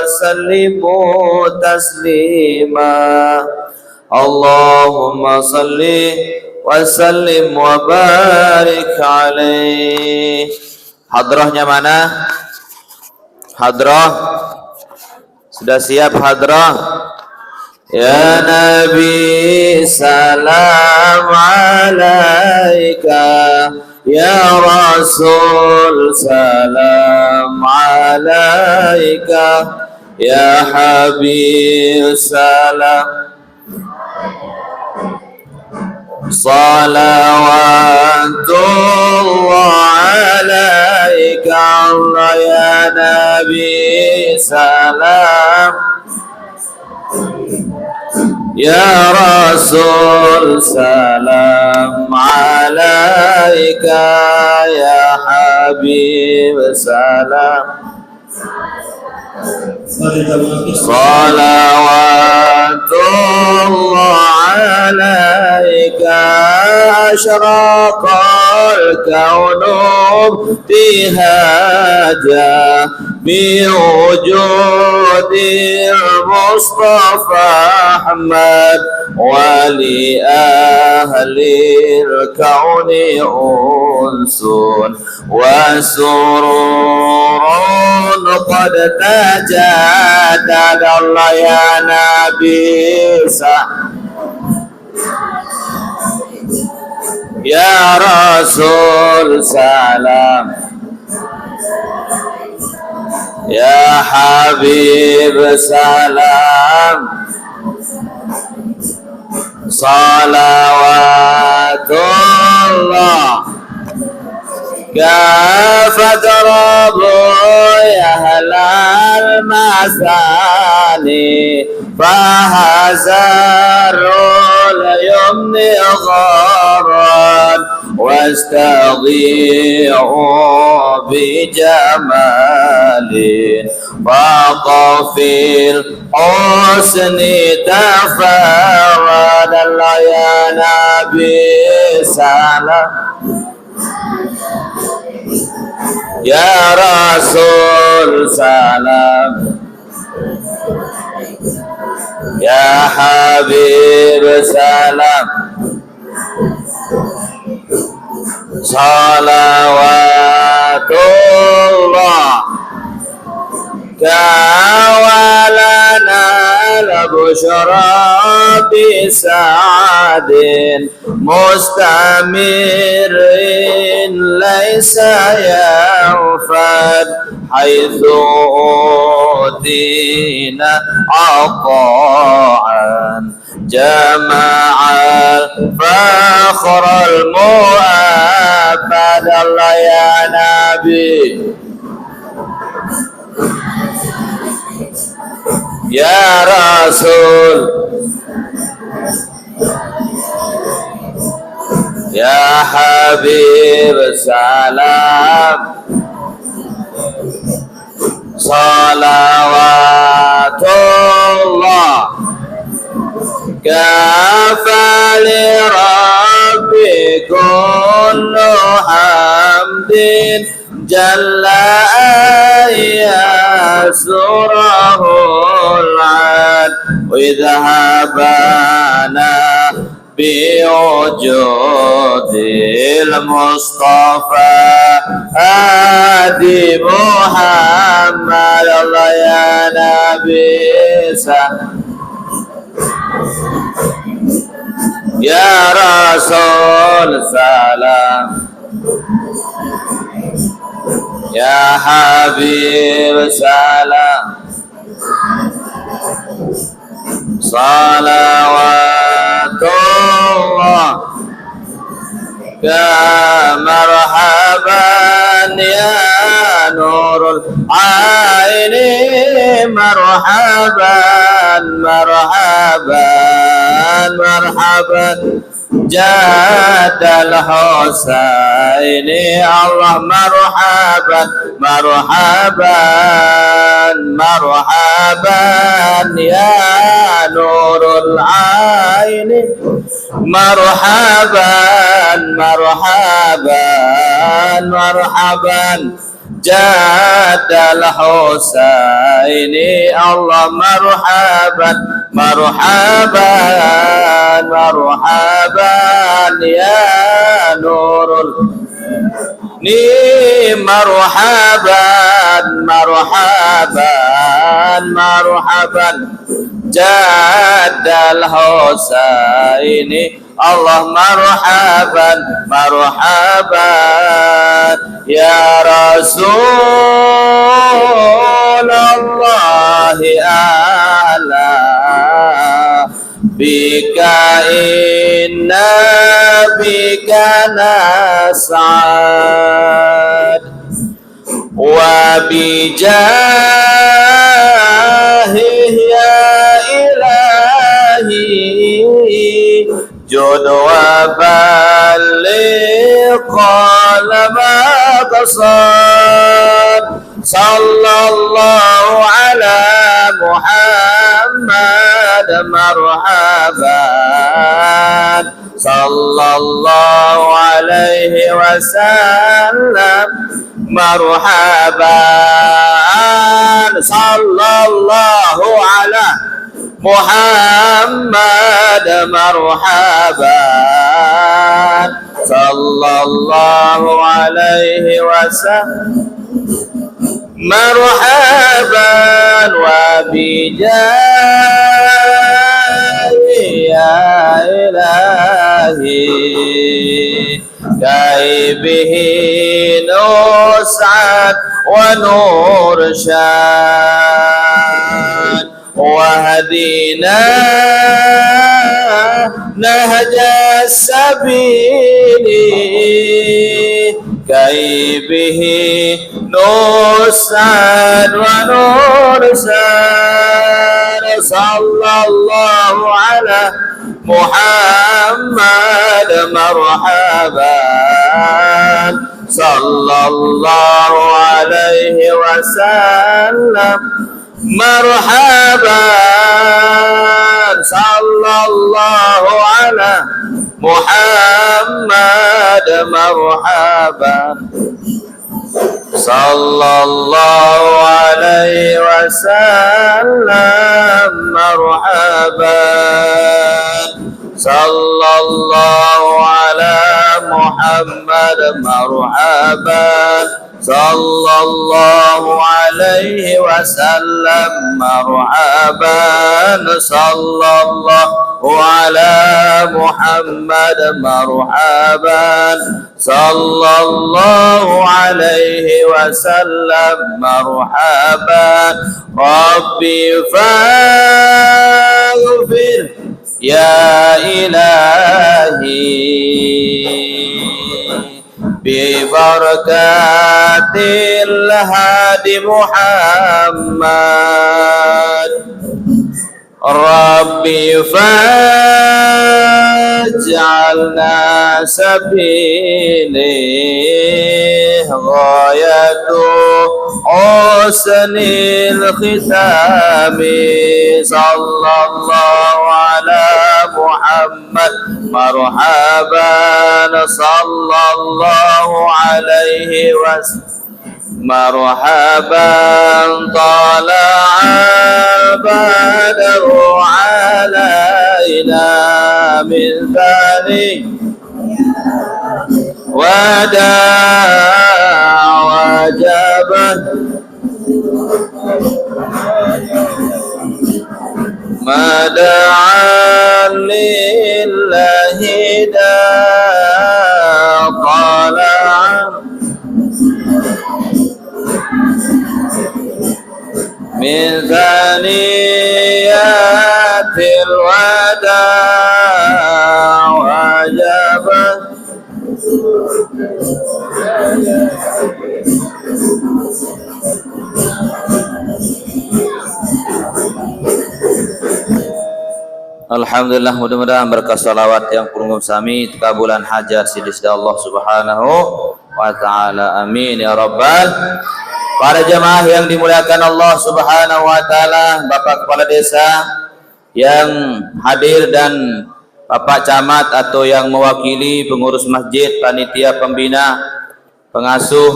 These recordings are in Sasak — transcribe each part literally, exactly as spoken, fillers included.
وسلموا تسليما. اللهم صل وسلم وبارك عليه. Hadrahnya mana? Hadrah. Sudah siap hadrah? يا نبي سلام عليك، يا رسول سلام عليك، يا حبيب سلام. صلوات الله عليك، الله يا نبي سلام، يا رسول سلام عليك، يا حبيب سلام. صلوات الله عليك، أشرق الكون ابتهاجا بوجود المصطفى أحمد، ولأهل الكون أنس وسرور قد تجدد. الله يا نبي س-، يا رسول سلام، يا حبيب سلام، صلوات الله. كافت ربي أهل المثاني، فهزروا اليمن غرا، واستضيئوا بجمال، فاق في الحسن تفرد. الله يا نبي سلام، يا رسول سلام، يا حبيب سلام، صلوات الله. كان لنا البشرى بسعد مستمر ليس ينفد، حيث أوتينا عطاء جمع الفخر المؤبد. الله يا نبي، يا رسول، يا حبيب سلام، صلوات الله. كفى لربي كل حمد، جل أن يسره العد، إذ هبنا بوجود المصطفى هادي محمد. الله يا نبي سلام، يا رسول سلام، يا حبيب سلام، صلوات الله. يا مرحبا يا نور العين، مرحبا، مرحبا، مرحبا. جد الحسين، الله مرحبا، مرحبا، مرحبا يا نور العين، مرحبا، مرحبا، مرحبا. Jaddal Husaini, Allah marhaban, marhaban, marhaban, ya nurul ni, marhaban, marhaban, marhaban, Jaddal Husaini, Allah marhaban, marhaban, ya Rasulullah, ala bika inna bika nas'ad. Wa bi jahih ya ilahi, jud wa ballighal maqsad. Sallallahu ala Muhammad, marhaban. Sallallahu alaihi wasallam, marhaban. Sallallahu ala Muhammad, marhaban. Sallallahu alaihi wasallam, marhaban. Wa bi jahih ya ilahi, kay bihi nus'ad wa nurshad. Wahdina nahjas sabili, kay bihi nus'ad wa nursad. Sallallahu ala Muhammad, marhaban. Sallallahu alaihi wasallam, marhaban. Sallallahu ala Muhammad, marhaban. Sallallahu alaihi wasallam, marhaban. Sallallahu ala Muhammad, marhaban. Sallallahu alaihi wasallam, marhaban. Sallallahu ala Muhammad, marhaban. Sallallahu alaihi wasallam, marhaban. Rabbi faghfir ya ilahi, bi barakatil hadi Muhammad. Rabbi faj'alna sabili ghayatu husnil khitami. Sallallahu ala Muhammad, marhaban. Sallallahu alaihi wasallam, marhaban. Tala'a badru alaina min thani wada wajaba mad'an lillahi da. Tala'a min thaniyatil wada wajaba. Alhamdulillah, mudah-mudahan berkah salawat yang purun sami, kabulan hajat sidis Allah Subhanahu wa taala. Amin ya rabbal. Para jemaah yang dimuliakan Allah Subhanahu wa taala, Bapak Kepala Desa yang hadir dan Bapak Camat atau yang mewakili pengurus masjid, panitia pembina, pengasuh,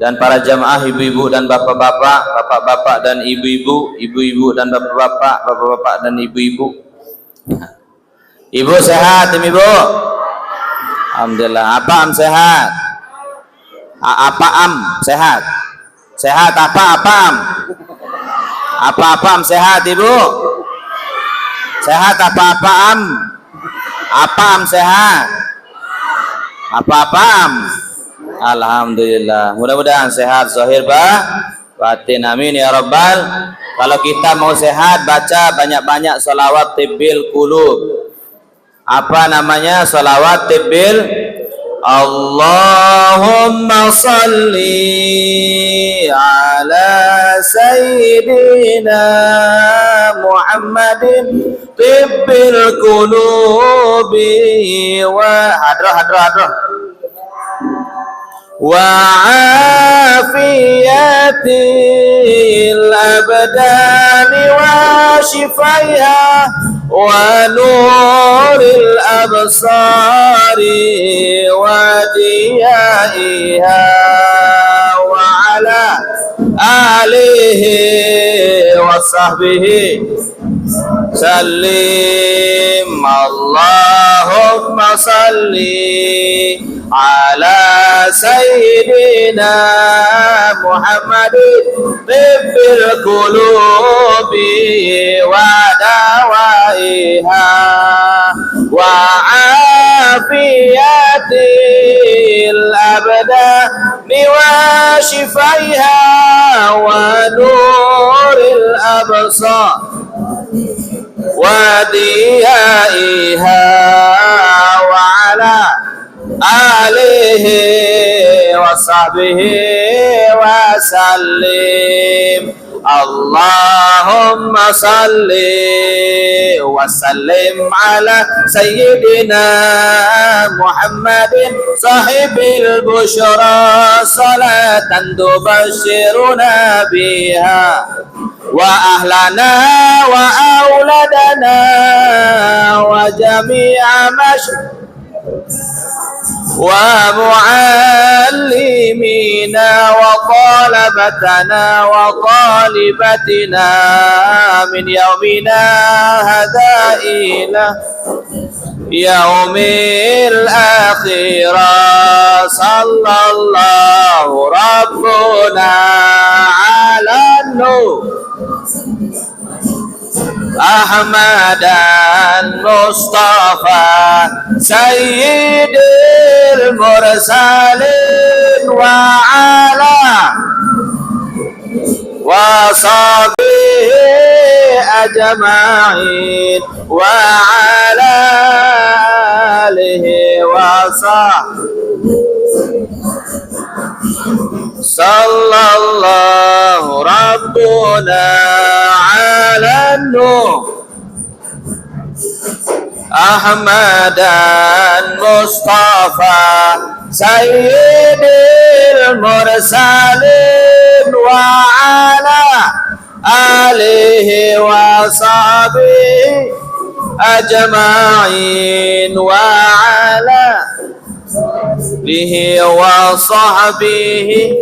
dan para jamaah, ibu-ibu dan bapak-bapak, bapak-bapak dan ibu-ibu, ibu-ibu dan bapak-bapak, bapak-bapak dan ibu-ibu. Ibu sehat, Ibu? Alhamdulillah. Apa am sehat? A- apa am sehat? Sehat apa, apa am? Apa-apa am sehat, Ibu? Sehat apa-apa am? Apa am sehat? Apa-apa am? Alhamdulillah. Mudah-mudahan sehat zahir, bah, batin. Amin ya rabbal. Kalau kita mau sehat, baca banyak-banyak salawat tibbil qulub. Apa namanya? Salawat tibbil. Allahumma salli ala sayyidina Muhammadin tibbil qulubi wa hadrah, hadrah, hadrah. Wa afiyatil abdani wa shifaiha wa nuril absari wa diyaiha wa ala alihi wa sahbihi sallim. Allahumma salli ala sayyidina Muhammadin tibbil qulubi wa dawaiha wa afiyatil abdani wa shifaiha wa nuril absar wa diyaiha wa ala alihi wa sahbihi wa sallim. Allahumma salli wa sallim ala sayyidina Muhammadin sahibil bushra, salatan tubashiruna biha wa ahlana wa auladana wa jami'a mash wa muallimina wa talabatana wa talibatina min yaumina hadha ila yaumil akhirah. Sallallahu rabbuna ala nur Ahmadan Mustafa sayyidil mursalin wa ala wa sahbihi ajma'in wa ala alihi wa sahbihi. Sallallahu rabbuna ala nuh Ahmadan Mustafa sayyidil mursalin wa ala alihi wa sahbihi ajma'in wa ala alihi wa sahbihi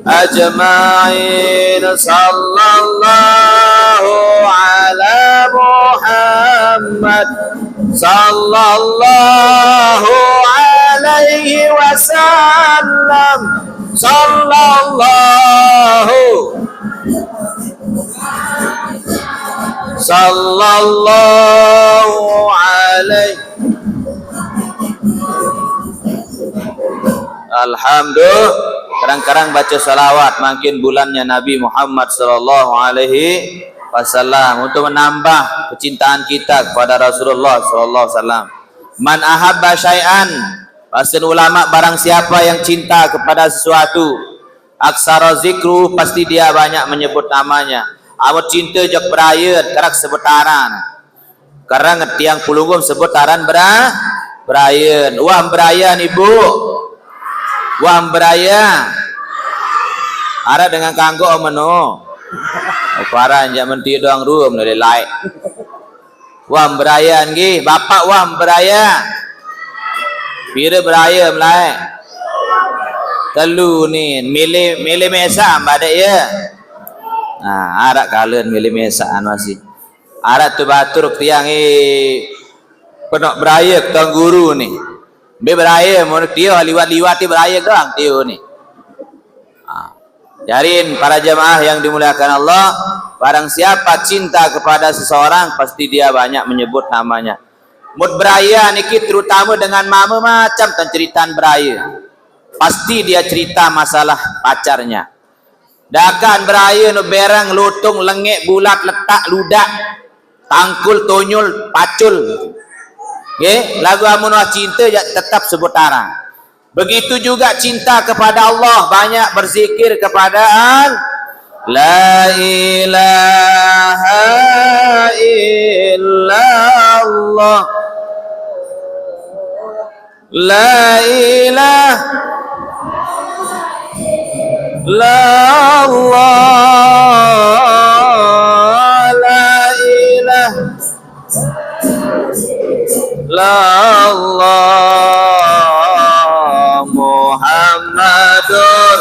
ajma'in. Sallallahu ala Muhammad. Sallallahu alaihi wasallam. Sallallahu. Sallallahu alaihi. Alhamdulillah. Kadang-kadang baca salawat mangkin bulannya Nabi Muhammad sallallahu alaihi wasallam untuk menambah kecintaan kita kepada Rasulullah sallallahu alaihi wasallam. Man ahabba syai'an, bahasa ulama, barang siapa yang cinta kepada sesuatu, aksara zikru, pasti dia banyak menyebut namanya. Amun cinta jak berayeun, karak sebut aran. Karena ngetiang pelungguh sebut aran bera-, berayeun. Wah, berayeun, Ibu. Wah, berayeun. Ara dengan kanggo meno. Paran jak menti doang ruam dari lai. Wah, berayeun nggih, Bapak wah berayeun. Pira berayeun lai? Telu ni, milih, milih mesam badai ya. Nah, arak kalen milih mesam masih. Arak tu batur tiang eh penok beraye tuan guru ni. Be beraye mun tio liwat-liwat ti beraye doang tio ni. Ah. Jarin para jemaah yang dimuliakan Allah, barang siapa cinta kepada seseorang pasti dia banyak menyebut namanya. Mut beraya niki terutama dengan mama macam tan ceritan beraya. Pasti dia cerita masalah pacarnya. Dakan beraya nu berang lutung lengek bulat letak ludak tangkul tonyol pacul. Nggih, lagu amun wah cinta ja tetap sebut arang. Begitu juga cinta kepada Allah, banyak berzikir kepada Al-, La ilaha illallah. La ilaha illallah. La ilaha illallah Muhammadur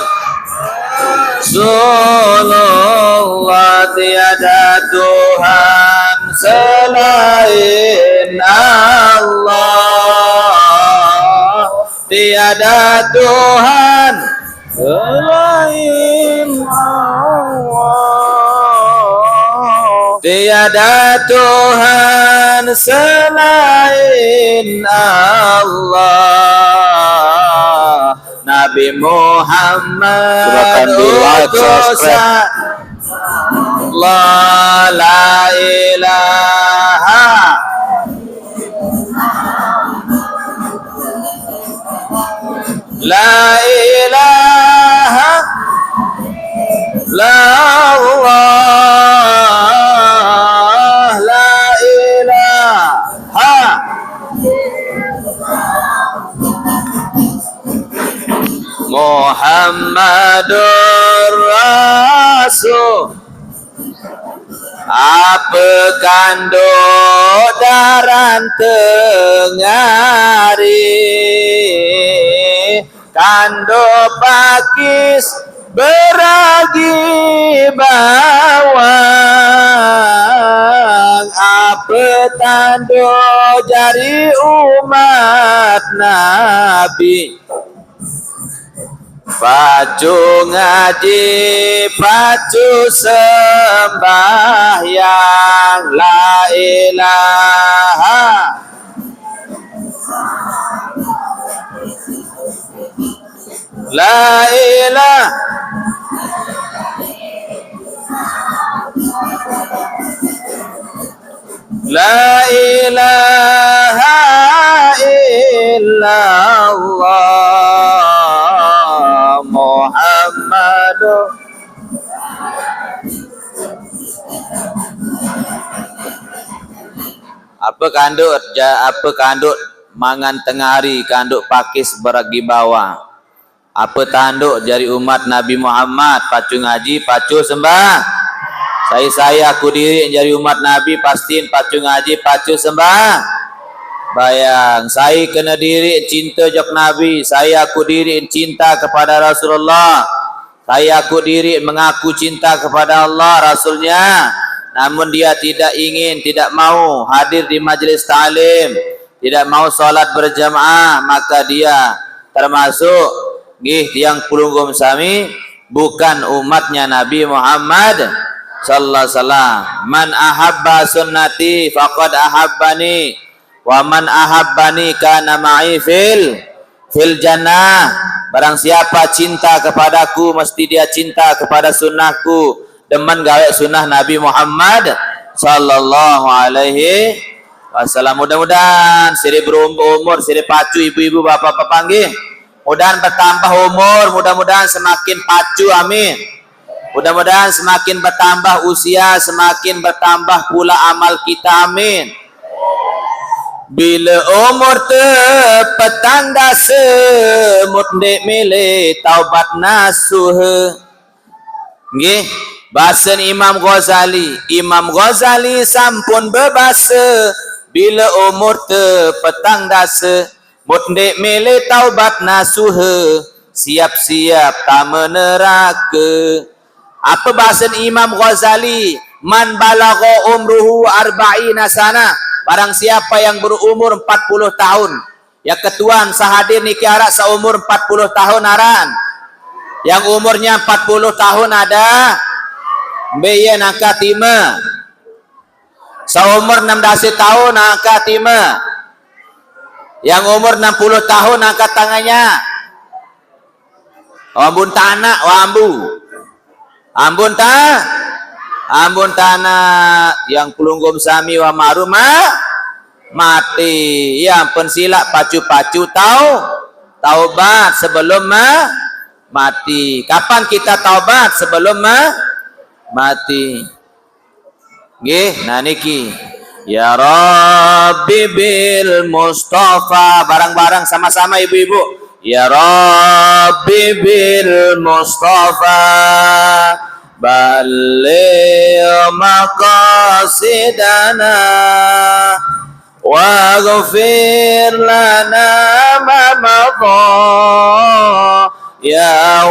Rasulullah, tiada Tuhan selain Allah, tiada Tuhan selain Allah. Tiada Tuhan selain Allah. Nabi Muhammad silakan di like, utusan subscribe. La, la ilaha La ilaha illallah, la ilaha Muhammadur Rasul. Apa kanduk daran tengari, kanduk pakis beragi bawang, apa tanduk jari umat Nabi. Pacu ngaji, pacu sembahyang, la ilaha. La ilaha. La ilaha illallah Muhammadur. Apa kanduk ja-, apa kanduk mangan tengari, kanduk pakis beragi bawang. Apa tanduk jari umat Nabi Muhammad, pacu ngaji, pacu sembah. Saya, saya aku diri jari umat Nabi, pastin pacu ngaji, pacu sembah. Bayang, saya kena diri cinta jok Nabi, saya aku diri cinta kepada Rasulullah. Saya aku diri mengaku cinta kepada Allah, Rasulnya. Namun dia tidak ingin, tidak mau hadir di majelis ta'lim. Tidak mau salat berjamaah, maka dia termasuk nggih tiang pelungguh sami bukan umatnya Nabi Muhammad sallallahu alaihi wasallam. Man ahabba sunnati faqad ahabbani, wa man ahabbani kana ma'i fil, fil jannah. Barang siapa cinta kepadaku, mesti dia cinta kepada sunnahku. Demen gawe sunnah Nabi Muhammad sallallahu alaihi Wassalam. Mudah-mudahan sire berumur, sire pacu ibu-ibu, bapak-bapak nggih. Mudahan bertambah umur, mudah-mudahan semakin pacu, amin. Mudah-mudahan semakin bertambah usia, semakin bertambah pula amal kita, amin. Bila umur te petang dasa, mut ndeq mele taubat nasuh. Nggih, basen Imam Ghazali. Imam Ghazali sampun bebase, bila umur te petang dase, mut ndeq mele taubat nasuhe, siap-siap tame nerake. Apa bahasan Imam Ghazali? "Man balagha umruhu arba'ina sanah." Barang siapa yang berumur empat puluh tahun. Ya ketuan sahadir niki arak seumur empat puluh tahun aran. Yang umurnya empat puluh tahun ada, mbe ye angkat ime. Seumur enam belas tahun angkat ime. Yang umur enam puluh tahun angkat tangannya. Ambun tanak, wa ambu. Ambun ta, ambun tanak. Yang pelunggum sami wa maru ma, mati. Yang pensilak pacu-pacu tau, taubat sebelum ma, mati. Kapan kita taubat? Sebelum ma, mati. Nggih, nah niki. Ya Rabbi bil Mustafa. Bareng-bareng sama-sama ibu-ibu. Ya Rabbi bil Mustafa, balligh maqasidana, waghfir lana ma madha, ya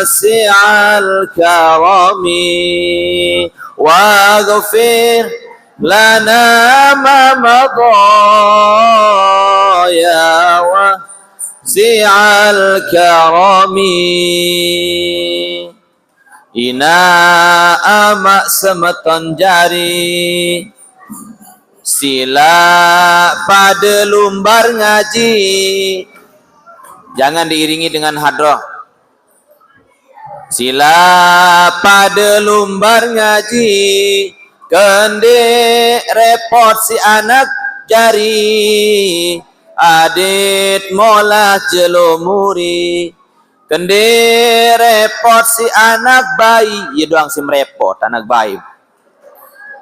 wasi'al karami, waghfir lana ma madha, ya wasi'al karami. Ina amak semeton jari, sila pada lumbar ngaji. Jangan diiringi dengan hadroh. Sila pada lumbar ngaji, kende repot si anak jari, adit molah jelo muri. Kende repot si anak bayi, ye doang si merepot anak bayi.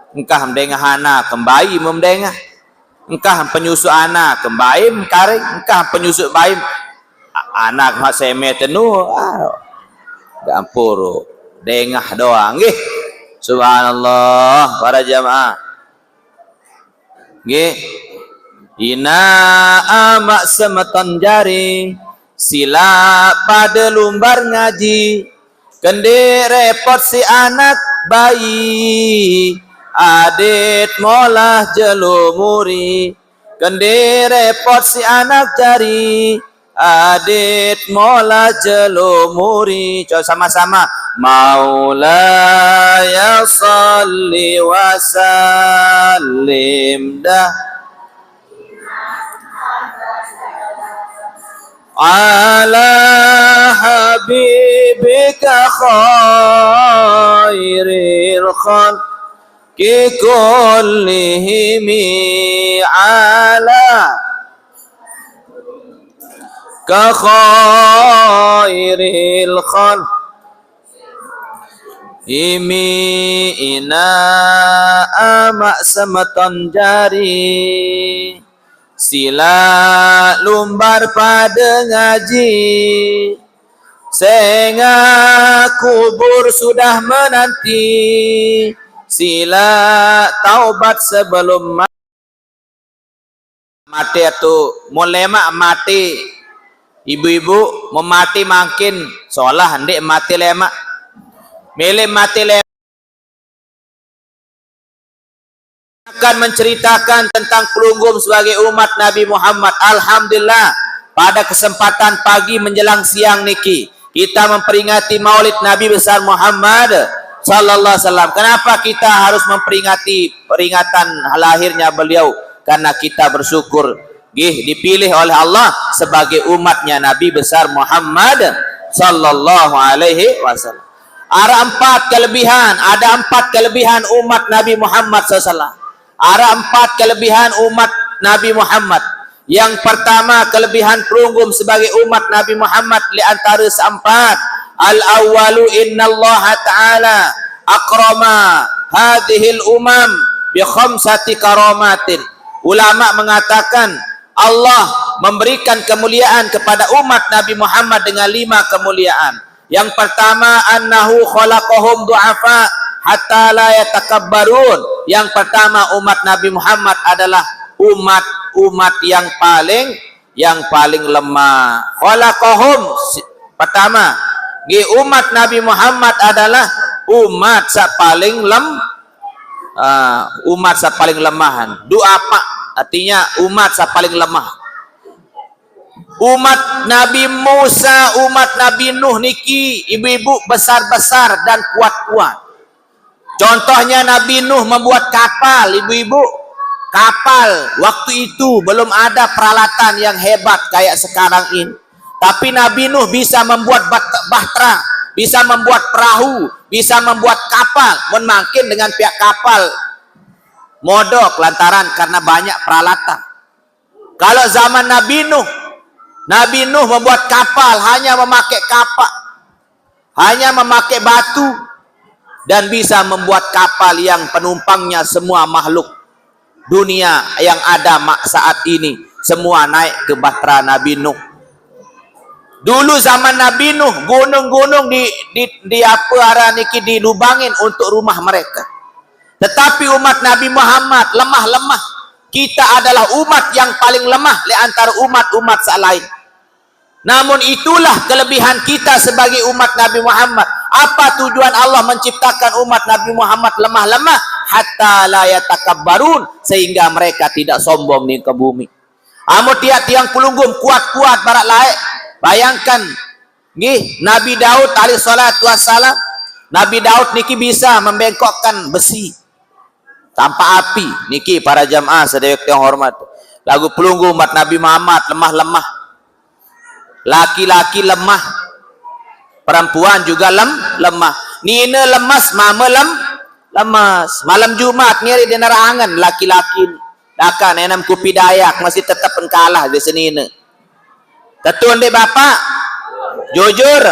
Engkah mdengah anak, kembayi memdengah. Engkah penyusu anak, kembayi mkaring. Engkah penyusu bayi, a-, anak mak seme tenu, ah, gampuru. Dengah doang, nggih. Subhanallah, para jamaah. Nggih. Ina amak semeton jari, sila pada lumbar ngaji. Kende repot si anak bayi, adit molah jelo muri. Kende repot si anak jari, adit molah jelo muri. Coba sama-sama. Maulaya salli wa sallim dah ala habibika khairil khalqi kullihimi, ala ka khairil khalqi imi. Ina amak semeton jari, sila lumbar pada ngaji. Sengah kubur sudah menanti, sila taubat sebelum ma-, mati atu. Mun lemak mati, ibu-ibu, mun mati mangkin solah, ndeq mati lemak. Mele mati lemak. Akan menceritakan tentang pelungguh sebagai umat Nabi Muhammad. Alhamdulillah, pada kesempatan pagi menjelang siang niki, kita memperingati Maulid Nabi besar Muhammad sallallahu alaihi wasallam. Kenapa kita harus memperingati peringatan lahirnya beliau? Karena kita bersyukur, nggih, dipilih oleh Allah sebagai umatnya Nabi besar Muhammad sallallahu alaihi wasallam. Ada empat kelebihan, ada empat kelebihan umat Nabi Muhammad sallallahu alaihi wasallam. Ada empat kelebihan umat Nabi Muhammad. Yang pertama, kelebihan pelungguh sebagai umat Nabi Muhammad di antara seempat. Al-awwalu, innallaha ta'ala akrama hadhil umam bi khamsati karamatin. Ulama mengatakan, Allah memberikan kemuliaan kepada umat Nabi Muhammad dengan lima kemuliaan. Yang pertama, annahu khalaqahum du'afa hatta la yatakabbarun. Yang pertama, umat Nabi Muhammad adalah umat-umat yang paling yang paling lemah. Khalaqahum, si-, pertama, nggih, umat Nabi Muhammad adalah umat sa paling lem-, ah, umat sa paling lemahan. Du'a apa? Artinya umat sa paling lemah. Umat Nabi Musa, umat Nabi Nuh niki, ibu-ibu, besar-besar dan kuat-kuat. Contohnya Nabi Nuh membuat kapal, ibu-ibu. Kapal, waktu itu belum ada peralatan yang hebat kayak sekarang ini. Tapi Nabi Nuh bisa membuat bat-, bahtera, bisa membuat perahu, bisa membuat kapal. Mun mangkin dengan pihak kapal modok lantaran karena banyak peralatan. Kalau zaman Nabi Nuh, Nabi Nuh membuat kapal hanya memakai kapak, hanya memakai batu, dan bisa membuat kapal yang penumpangnya semua makhluk dunia yang ada mak-, saat ini, semua naik ke bahtera Nabi Nuh. Dulu zaman Nabi Nuh, gunung-gunung di, di, di apa arah niki dilubangin untuk rumah mereka. Tetapi umat Nabi Muhammad lemah-lemah. Kita adalah umat yang paling lemah di antara umat-umat sa lain. Namun itulah kelebihan kita sebagai umat Nabi Muhammad. Apa tujuan Allah menciptakan umat Nabi Muhammad lemah-lemah? Hatta la yatakabbarun, sehingga mereka tidak sombong ni ke bumi. Amun tiap tiang pelungguh kuat-kuat barat laek, bayangkan, nggih, Nabi Daud alaihi salatu wassalam, Nabi Daud niki bisa membengkokkan besi. Tampak api, niki para jamaah sadaya tiang hormat. Lagu pelungguh umat Nabi Muhammad lemah-lemah. Laki-laki lemah. Perempuan juga lem-, lemah. Nina lemas, mama lem-, lemas. Malam Jumat ngiri di nerangan laki-laki. Daka nenam kupi dayak masih tetap kalah di senina. Tetun dek bapak. Jujur.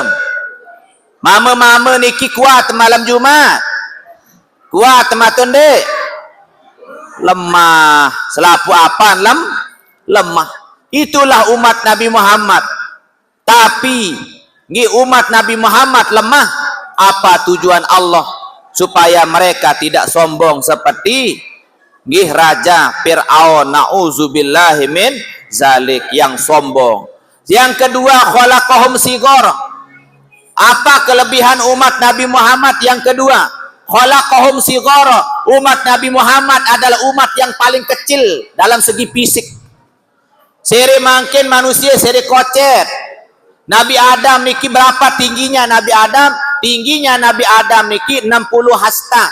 Mama-mama niki kuat malam Jumat. Kuat matun dek. Lemah. Selapu apan lem-, lemah. Itulah umat Nabi Muhammad. Tapi, nggih, umat Nabi Muhammad lemah. Apa tujuan Allah? Supaya mereka tidak sombong seperti, nggih, Raja Fir'aun. Na'udzubillahi min zalik, yang sombong. Yang kedua, khalaqahum sighar. Apa kelebihan umat Nabi Muhammad yang kedua? Khalaqahum sighar. Umat Nabi Muhammad adalah umat yang paling kecil dalam segi fisik. Sere mangkin manusia sere kocet. Nabi Adam niki berapa tingginya Nabi Adam? Tingginya Nabi Adam niki enam puluh hasta.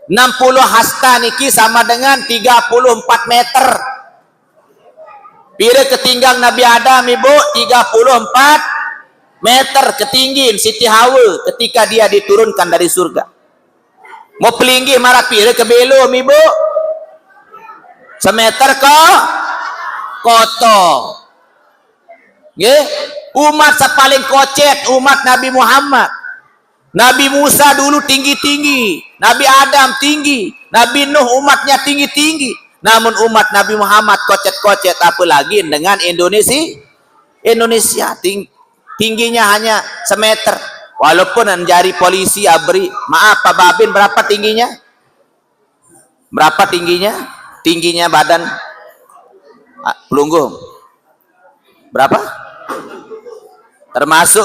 Enam puluh hasta niki sama dengan tiga puluh empat meter. Pira ketinggang Nabi Adam, Ibu? Tiga puluh empat meter ketinggian Siti Hawa ketika dia diturunkan dari surga. Mau pelinggih marah pira ke belum, Ibu? Semeter ke koto. Nggih, umat sa paling kocet, umat Nabi Muhammad. Nabi Musa dulu tinggi-tinggi, Nabi Adam tinggi, Nabi Nuh umatnya tinggi-tinggi. Namun umat Nabi Muhammad kocet-kocet, apalagi dengan Indonesia. Indonesia ting-, tingginya hanya semeter. Walaupun menjadi polisi abri, maaf Pak Babin, berapa tingginya? Berapa tingginya? Tingginya badan, ah, pelungguh. Berapa? Termasuk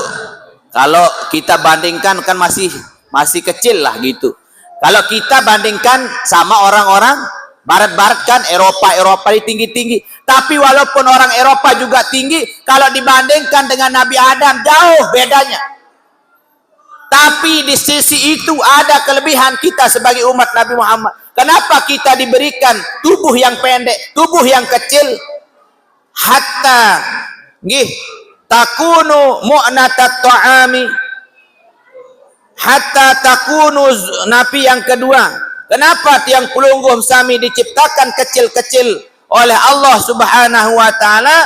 kalau kita bandingkan kan masih, masih kecil lah gitu. Kalau kita bandingkan sama orang-orang barat-barat kan, Eropa, Eropa ini tinggi-tinggi. Tapi walaupun orang Eropa juga tinggi, kalau dibandingkan dengan Nabi Adam, jauh bedanya. Tapi di sisi itu ada kelebihan kita sebagai umat Nabi Muhammad. Kenapa kita diberikan tubuh yang pendek, tubuh yang kecil? Hatta, nggih, takunu mu'natat ta'ami. Hatta takunu z-, napi yang kedua. Kenapa tiang pelungguh sami diciptakan kecil-kecil oleh Allah Subhanahu wa Ta'ala?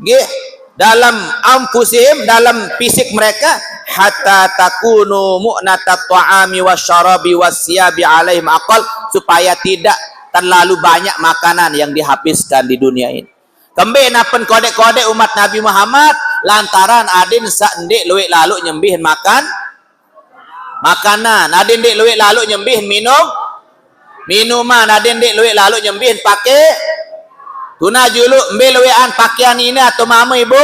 Nggih, dalam anfusihim, dalam fisik mereka, hatta takunu mu'natat ta'ami wasyarabi wasyabi alaihim aqal, supaya tidak terlalu banyak makanan yang dihabiskan di dunia ini. Kembe napen kodek-kodek umat Nabi Muhammad, lantaran adin sa ndeq lueq lalu nyembihin makan, makanan. Adin ndeq lueq lalu nyembihin minum, minuman. Adin ndeq lueq lalu nyembihin pake, Tuna juluk mbe luekan pakean ine atau mama ibu?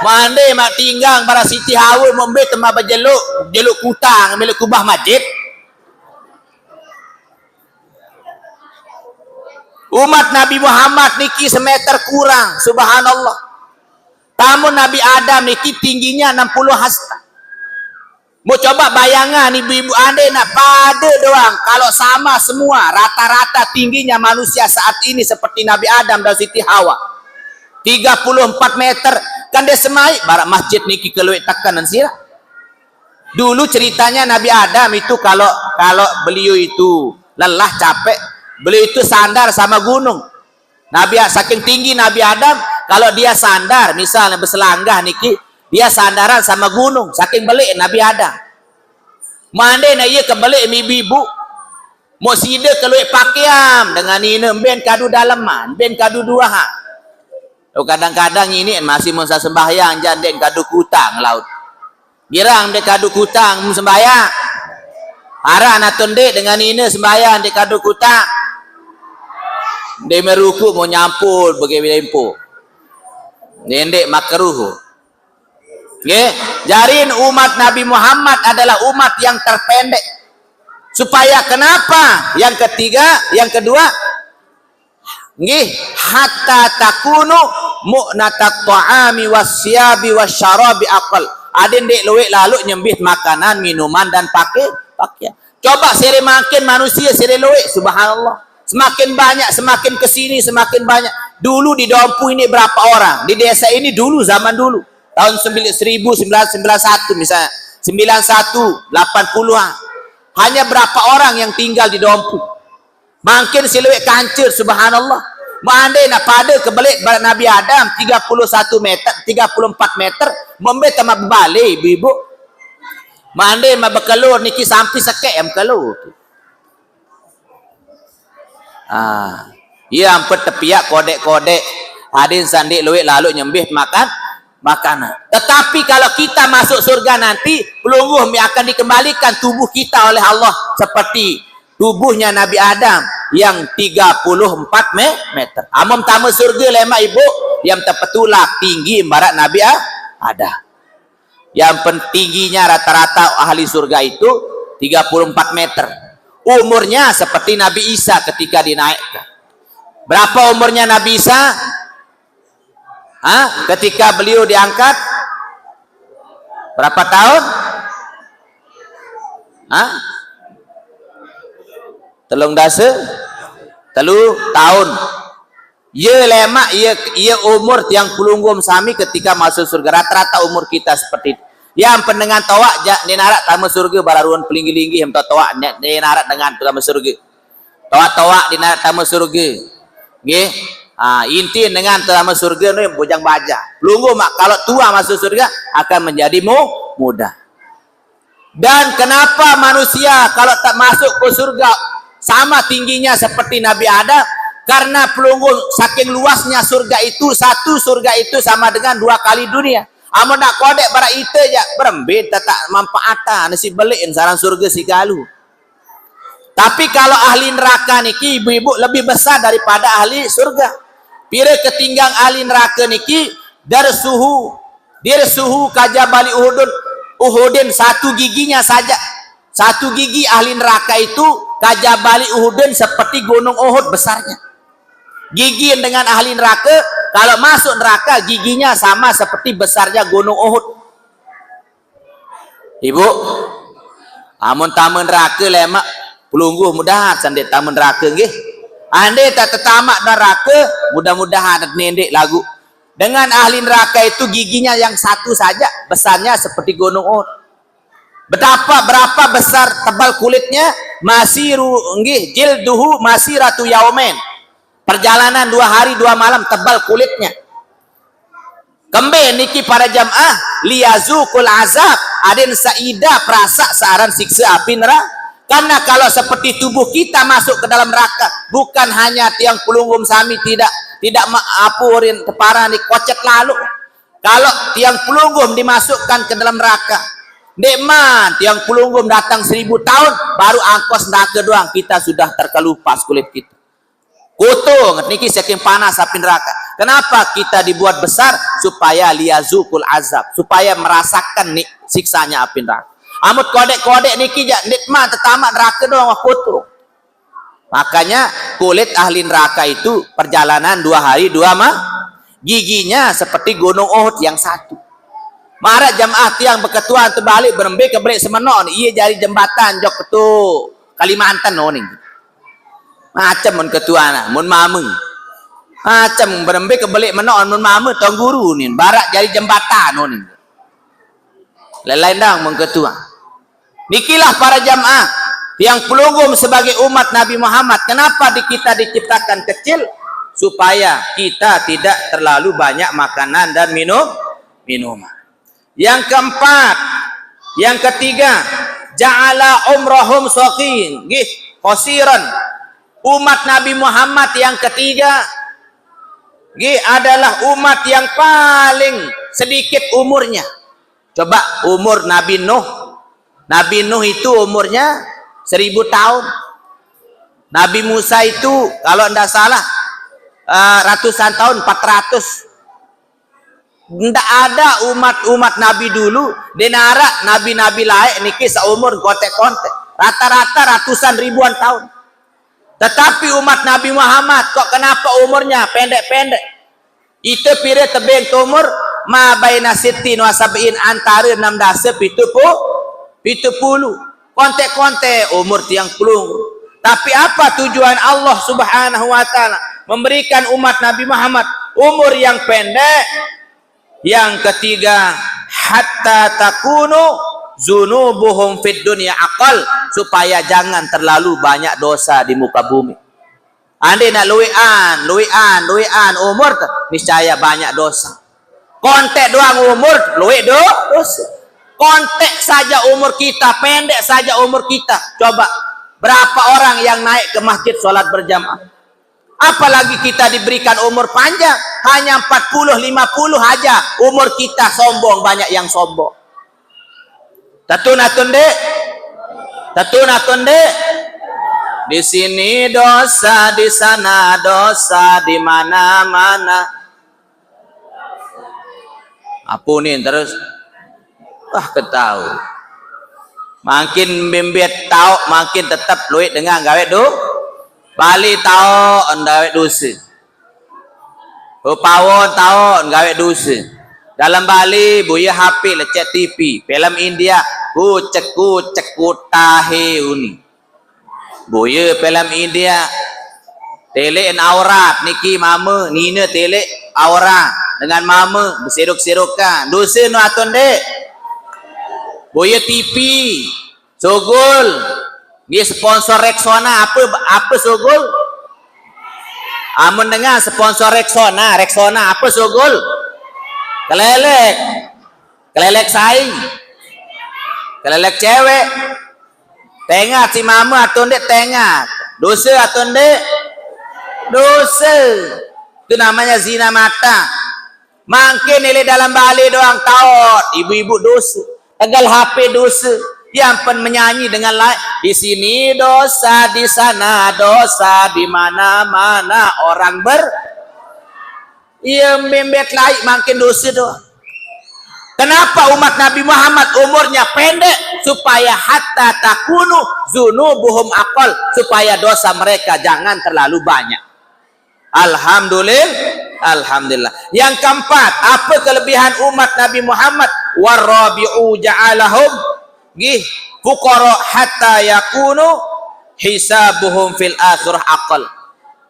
Mande mak tinggang bara Siti Hawa, mbe tema bejeluk, jeluk kutang, mbe luk kubah masjid. Umat Nabi Muhammad niki semeter kurang, subhanallah. Tamun Nabi Adam niki tingginya enam puluh hasta. Mau coba bayangan ibu-ibu, andai nak pada doang, kalau sama semua, rata-rata tingginya manusia saat ini seperti Nabi Adam dan Siti Hawa, tiga puluh empat meter, kan dia semai, barak masjid niki keluar tekanan sira. Dulu ceritanya Nabi Adam itu kalau kalau beliau itu lelah, capek, beliau itu sandar sama gunung. Nabi, saking tinggi Nabi Adam, kalau dia sandar, misalnya berselanggah niki, dia sandaran sama gunung, saking belik Nabi Adam. Mande na iya kebelik ibu-ibu. Mau sida keluar pakean dengan ine, mbe kadu daleman, mbe kadu duaha. Oh, kadang-kadang ini masih masa sembahyang, jande kadu kutang laut. Girang dek kadu kutang sembahyang. Haran atau ndek dengan ine sembahyang dek kadu kutang. Dia meruku mau nyampul bagi lempo. Nendek makruh. Nggih, jarin umat Nabi Muhammad adalah umat yang terpendek. Supaya kenapa? Yang ketiga, yang kedua, nggih, hatta takunu mu'natat ta'ami wasyabi wasyarabi aqal. Ada ndik luwek lalu nyembih makanan, minuman dan pakai pakaian. Coba sere makin manusia sere luwek, subhanallah. Semakin banyak, semakin ke sini, semakin banyak. Dulu di Dompu ini berapa orang? Di desa ini dulu, zaman dulu. Tahun sembilan seribu sembilan ratus sembilan puluh satu misalnya. Sembilan satu, delapan puluhan. Hanya berapa orang yang tinggal di Dompu? Makin si luwek kancir, subhanallah. Mande nak pada kebelik barat Nabi Adam tiga puluh satu meter, tiga puluh empat meter, membe tamat bebale, ibu-ibu. Mande mak bekelur niki sampai sekek yang bekelur. Ah, iya ampet tepiak kodek-kodek. Adin sandik luwek lalu nyembih makan makanan. Tetapi kalau kita masuk surga nanti, pelungguh yang akan dikembalikan tubuh kita oleh Allah seperti tubuhnya Nabi Adam yang tiga puluh empat me-, meter. Amom tama surga lemak ibu, yang terpetulak tinggi barat Nabi A-, Adam. Yang pen-, tingginya rata-rata ahli surga itu tiga puluh empat meter. Umurnya seperti Nabi Isa ketika dinaikkan. Berapa umurnya Nabi Isa? Hah? Ketika beliau diangkat? Berapa tahun? Hah? Telung dasa? Telu tahun. Ye lemak, ye, ye umur tiang pelungguh sami ketika masuk surga. Rata-rata umur kita seperti itu. Yang pendengar toak, ja, ni narak tama surga, bararuan pelinggih-linggih, yang toak, ni, ni narak dengan tama surga. Toak-toak di narak tama surga. Nggih. Ha, inti dengan tama surga ni bujang baja. Pelungguh mak, kalau tua masuk surga, akan menjadi mu-, muda. Dan kenapa manusia kalau tak masuk ke surga sama tingginya seperti Nabi Adam? Karena pelungguh saking luasnya surga itu, satu surga itu sama dengan dua kali dunia. Amun nak kodek barak ite ja, berembe tak manfaatan si belik saran surga si galu. Tapi kalau ahli neraka niki ibu-ibu lebih besar daripada ahli surga. Pira ketinggang ahli neraka niki, darsuhu, dirsuhu kajabali Uhudun, Uhudin satu giginya saja. Satu gigi ahli neraka itu kajabali Uhudin seperti gunung Uhud besarnya. Gigi dengan ahli neraka, kalau masuk neraka giginya sama seperti besarnya gunung Uhud. Ibu, amun tama neraka lemak pelungguh mudahan sandik tama neraka nggih. Andai tak tetamak neraka, mudah-mudahan nendek lagu. Dengan ahli neraka itu giginya yang satu saja besarnya seperti gunung Uhud. Betapa, berapa besar tebal kulitnya? Masiru, nggih, jilduhu masiratu yaumain. Perjalanan dua hari dua malam tebal kulitnya. Kembe niki para jamaah, liyazuqul azab, aden saida perasa searan siksa api neraka. Karena kalau seperti tubuh kita masuk ke dalam neraka, bukan hanya tiang pelungguh sami tidak, tidak ma-, apurin tepara ni kocet lalu. Kalau tiang pelungguh dimasukkan ke dalam neraka, ndeqman tiang pelungguh datang seribu tahun, baru angkos neraka doang, kita sudah terkelupas kulit kita. Koto niki saking panas api neraka. Kenapa kita dibuat besar? Supaya liazukul azab, supaya merasakan ni siksanya api neraka. Amun kodek-kodek niki jak nit mah tetama neraka doang wah koto. Makanya kulit ahli neraka itu perjalanan dua hari dua mah giginya seperti gunung Uhud yang satu. Mara jamaah tiang beketuan terbalik berembe ke belik semenoq, ia jari jembatan jok ketu Kalimantan oning. Macem mun ketua nah, mun mame. Macem berembe kebelik menoq mun mame tong guru nin, barak jari jembatan oning. Lelain dang mun ketua. Nikilah para jamaah yang pelungguh sebagai umat Nabi Muhammad. Kenapa di kita diciptakan kecil? Supaya kita tidak terlalu banyak makanan dan minum minuman. Yang keempat, yang ketiga, ja'ala umrahum saqin, gih, qasiran. Umat Nabi Muhammad yang ketiga, gih, adalah umat yang paling sedikit umurnya. Coba umur Nabi Nuh. Nabi Nuh itu umurnya seribu tahun. Nabi Musa itu kalau ndak salah eh, ratusan tahun, empat ratus. Ndak ada umat-umat Nabi dulu, denara nabi-nabi lain niki seumur kontek-kontek. Rata-rata ratusan ribuan tahun. Tetapi umat Nabi Muhammad kok kenapa umurnya pendek-pendek? Itu pire tebing tumur ma baina sittin wa sab'in, antara enam dasa pitu puluh, pitu puluh. Kontek-kontek umur tiang pelungguh. Tapi apa tujuan Allah Subhanahu wa taala memberikan umat Nabi Muhammad umur yang pendek? Yang ketiga, hatta takunu zunubuhum fid dunya aqal, supaya jangan terlalu banyak dosa di muka bumi. Andai nak luian, luian, luian umur tu, niscaya banyak dosa. Kontek doang umur, luik do, dosa. Kontek saja umur kita, pendek saja umur kita. Coba, berapa orang yang naik ke masjid sholat berjamaah? Apalagi kita diberikan umur panjang, hanya empat puluh, lima puluh aja umur kita, sombong, banyak yang sombong. Tetun atun dek? Tetun atun dek? Di sini dosa, di sana dosa, di mana-mana. Apunin terus. Wah, ketahu. Makin bimbit tauk, makin tetap luik dengan gawe do. Bali tauk, gawe dosa. Pawon taun gawe dosa. Dalam Bali, buya H P lecek T V, film India, kucek-kucek kutahe uni. Buya film India, telek aurat niki mama, nina telek aurat dengan mama, beseruk-serukan. Dosa nu atun dek. Buya T V, Sugul. Nggih, sponsor Rexona apa, apa Sugul? Amun dengar sponsor Rexona, Rexona apa Sugul? Kelelek. Kelelek saing. Kelelek cewek. Tengat si mama atun dek tengat. Dosa atun dek? Dosa. Itu namanya zina mata. Mangkin nilai dalam bale doang taot, ibu-ibu dosa. Tegal H P dosa. Yang pen menyanyi dengan lain, di sini dosa, di sana dosa, di mana-mana orang ber. Iya, membet lain mangkin dosa doang. Kenapa umat Nabi Muhammad umurnya pendek? Supaya hatta takunu zunubuhum aqal, supaya dosa mereka jangan terlalu banyak. Alhamdulillah, alhamdulillah. Yang keempat, apa kelebihan umat Nabi Muhammad? Warabi'u ja'alahum gih fuqara hatta yakunu hisabuhum fil akhirah aqal.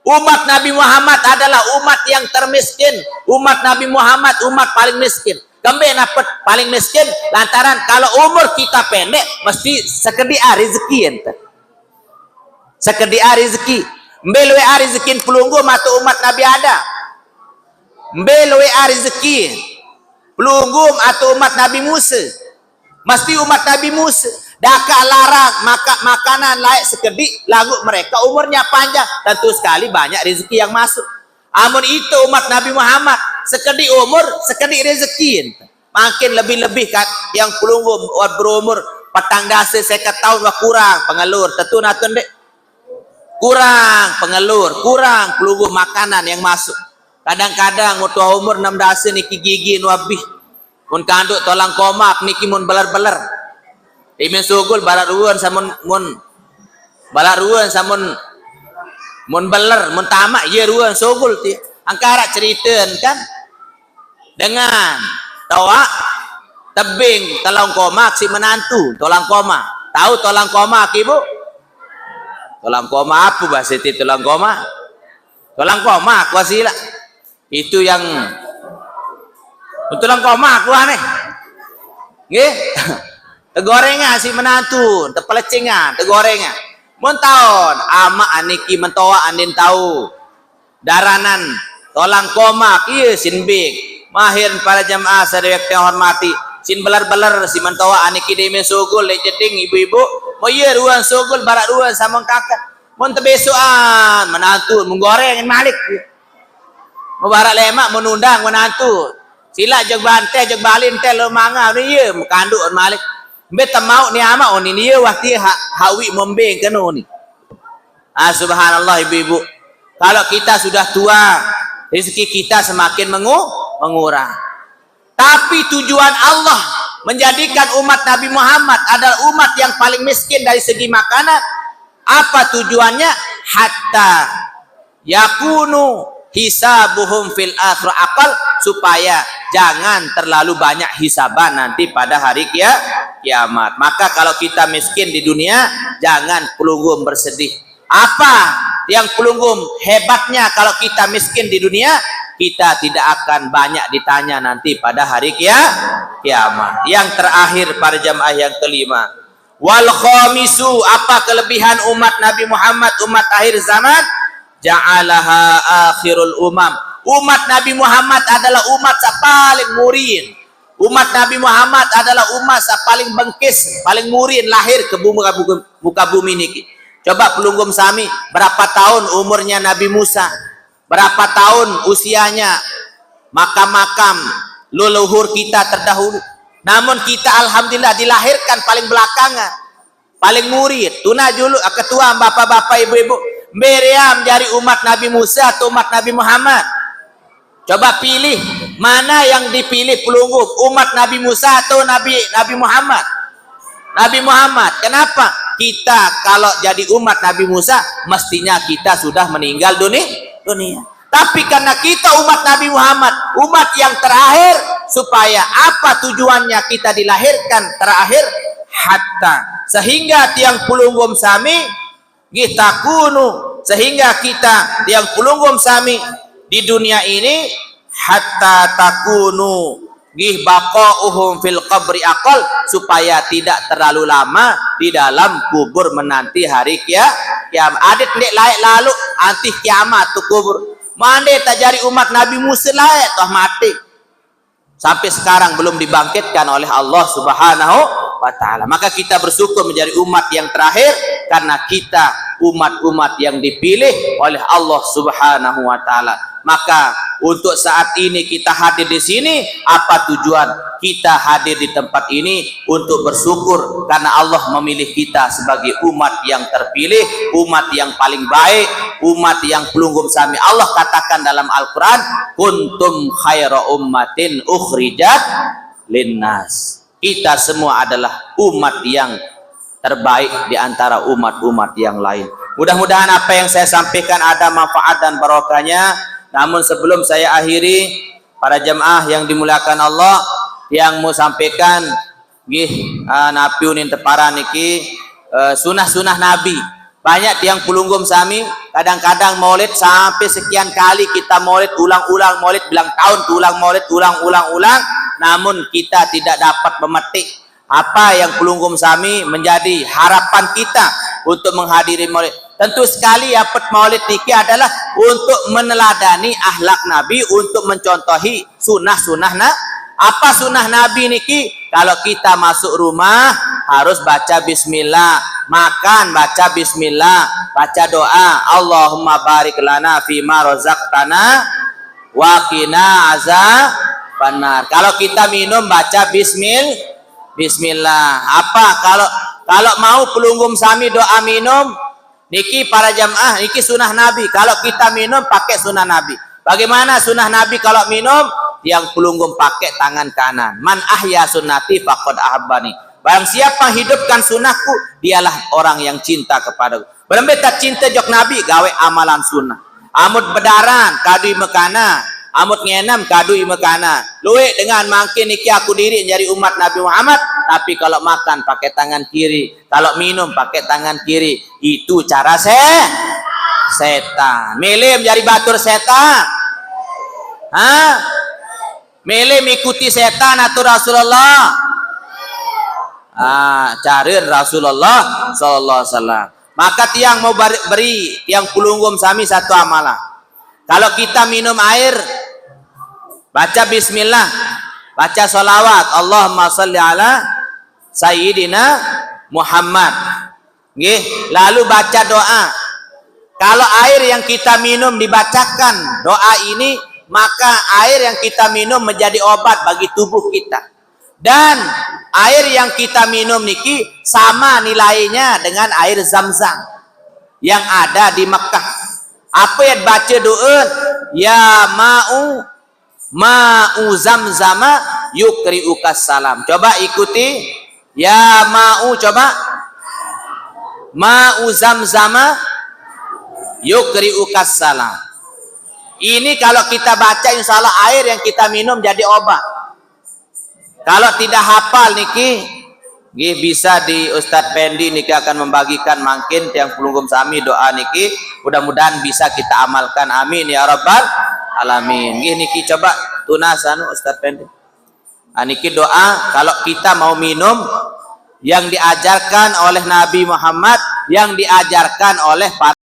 Umat Nabi Muhammad adalah umat yang termiskin. Umat Nabi Muhammad umat paling miskin. Kembe napet paling miskin? Lantaran kalau umur kita pendek, mesti sekediak rezeki ente. Sekediak rezeki. Mbe lueq rezekin pelungguh atau umat Nabi Adam? Mbe lueq rezeki pelungguh atau umat Nabi Musa? Mesti umat Nabi Musa. Dakaq larang makan makanan laeq sekediq, laguq mereka umurnya panjang, tentu sekali banyak rezeki yang masuk. Amun ite umat Nabi Muhammad, sekediq umur, sekediq rezeki ente. Mangkin lebih-lebih kat yang pelungguh wah berumur petang dase seket taun wah kurang, pengelur, tetu natun dek. Kurang pengelur, kurang pelungguh makanan yang masuk. Kadang-kadang mun tuah umur enam dasa niki gigi nu abih. Mun kanduk tolang komak niki mun beler-beler. Dimin sugul barat ruan samun mun balat ruan samun mun beler, mun tamak ye ruan sugul ti. Angkara ceriten kan dengan toa tebing tolang komak si menantu, tolang komak. Tahu tolang komak, Ibu? Tolang komak apa bahasa ti tolang komak? Tolang komak, wasila. Itu yang tolang komak, wah nih. Nggih. Tegorengan si menantu, tepelecingan, tegorengan. Mun taun, ama aniki mentoa andin tahu. Daranan, tolang komak, iya sin big. Mahir para jamaah sadaya kang hormati. Sin beler-beler si mentoa aniki deme sugul, le jeding ibu-ibu. Mo iya ruan sugul, barat ruan sama kakak. Mun tebesuan, menantu, menggoreng malik. Mubarak lemak menundang menantu. Sila jeg bante, jeg balin tel lo manga ni ye mekanduk malik. Mbe temau ni ama oni ni ye wati ha, hawi membe keno ni. Ah, subhanallah, ibu-ibu. Kalau kita sudah tua, rezeki kita semakin mengu, mengurang. Tapi tujuan Allah menjadikan umat Nabi Muhammad adalah umat yang paling miskin dari segi makanan. Apa tujuannya? Hatta yakunu hisabuhum fil akhir akal, supaya jangan terlalu banyak hisaban nanti pada hari kia, kiamat. Maka kalau kita miskin di dunia, jangan pelungguh bersedih. Apa yang pelungguh hebatnya kalau kita miskin di dunia? Kita tidak akan banyak ditanya nanti pada hari kia, kiamat. Yang terakhir, para jamaah yang kelima. Wal khamisu, apa kelebihan umat Nabi Muhammad, umat akhir zaman? Ja'alaha akhirul umam. Umat Nabi Muhammad adalah umat yang paling murin. Umat Nabi Muhammad adalah umat yang paling bengkis, paling murin lahir ke bumi, muka bumi niki. Coba pelungguh sami, berapa tahun umurnya Nabi Musa? Berapa tahun usianya? Makam-makam leluhur kita terdahulu. Namun kita alhamdulillah dilahirkan paling belakangan. Paling murid, tuna julu, ah, ketua bapak-bapak, ibu-ibu. Mbe ria menjadi umat Nabi Musa atau umat Nabi Muhammad? Coba pilih, mana yang dipilih pelungguh, umat Nabi Musa atau Nabi Nabi Muhammad? Nabi Muhammad. Kenapa? Kita kalau jadi umat Nabi Musa, mestinya kita sudah meninggal dunia. Dunia. Tapi karena kita umat Nabi Muhammad, umat yang terakhir, supaya apa tujuannya kita dilahirkan terakhir? Hatta, sehingga tiang pelungguh sami, nggih, takunu, sehingga kita tiang pelungguh sami di dunia ini, hatta takunu, nggih, baqauhum fil qabri aqal, supaya tidak terlalu lama di dalam kubur menanti hari kia, kiamat. Adat ndeq laeq lalo antih kiamat tu kubur. Mande tajari umat Nabi Musa laeq toh mati. Sampai sekarang belum dibangkitkan oleh Allah Subhanahu wa taala. Maka kita bersyukur menjadi umat yang terakhir karena kita umat-umat yang dipilih oleh Allah Subhanahu wa taala. Maka untuk saat ini kita hadir di sini, apa tujuan kita hadir di tempat ini? Untuk bersyukur karena Allah memilih kita sebagai umat yang terpilih, umat yang paling baik, umat yang pelungguh sami. Allah katakan dalam Al-Quran, "Kuntum khaira ummatin ukhrijat linnas." Kita semua adalah umat yang terbaik di antara umat-umat yang lain. Mudah-mudahan apa yang saya sampaikan ada manfaat dan barokahnya. Namun sebelum saya akhiri, para jemaah yang dimuliakan Allah, yang mau sampaikan, nggih, ah, napi unin teparan niki, eh, sunah-sunah Nabi. Banyak tiang pelungguh sami, kadang-kadang maulid sampai sekian kali kita maulid, ulang-ulang maulid, bilang tahun ulang maulid, ulang-ulang-ulang, namun kita tidak dapat memetik apa yang pelungguh sami menjadi harapan kita untuk menghadiri maulid. Tentu sekali, yapet maulid niki adalah untuk meneladani akhlak Nabi, untuk mencontohi sunah-sunah na-, apa sunah Nabi niki? Kalau kita masuk rumah harus baca bismillah, makan baca bismillah, baca doa, "Allahumma barik lana fima razaqtana wa qina azabannar." Kalau kita minum baca bismil-, bismillah. Apa kalau, kalau mau pelungguh sami doa minum, Niki para jamaah, niki sunnah Nabi. Kalau kita minum, pakai sunnah Nabi. Bagaimana sunnah Nabi kalau minum? Tiang pelungguh pakai tangan kanan. "Man ahya sunnati faqad ahabbani." Barang siapa hidupkan sunnahku, dialah orang yang cinta kepadaku. Berembe tak cinta jok Nabi, gawe amalan sunnah. Amut bedaran, kadui mekana. Amut ngenem, kadui mekana. Luwek dengan mangkin niki aku diri jadi umat Nabi Muhammad, tapi kalau makan pakai tangan kiri, kalau minum pakai tangan kiri, itu cara se setan. Mele jadi batur setan. Hah? Mele ikuti setan atau Rasulullah? Ah, carin Rasulullah sallallahu alaihi wasallam. Maka tiang mau beri, beri tiang pelungguh sami satu amalan. Kalau kita minum air, baca bismillah, baca salawat, Allahumma salli ala Sayyidina Muhammad. Nggih, lalu baca doa. Kalau air yang kita minum dibacakan doa ini, maka air yang kita minum menjadi obat bagi tubuh kita. Dan air yang kita minum niki sama nilainya dengan air Zam-Zam yang ada di Mekah. Apa yang baca doa? "Ya ma'u, ma'u Zamzama yukri'ukas salam." Coba ikuti. "Ya ma'u," coba. "Ma'u Zamzama yukri'ukas salam." Ini kalau kita baca, insya Allah air yang kita minum jadi obat. Kalau tidak hafal niki, nggih, bisa di Ustadz Pendi niki akan membagikan mangkin tiang pelungguh sami doa niki. Mudah-mudahan bisa kita amalkan. Amin ya rabbal alamin. Nggih, niki coba tunas anu Ustadz Pendi. Nah, niki doa kalau kita mau minum yang diajarkan oleh Nabi Muhammad, yang diajarkan oleh para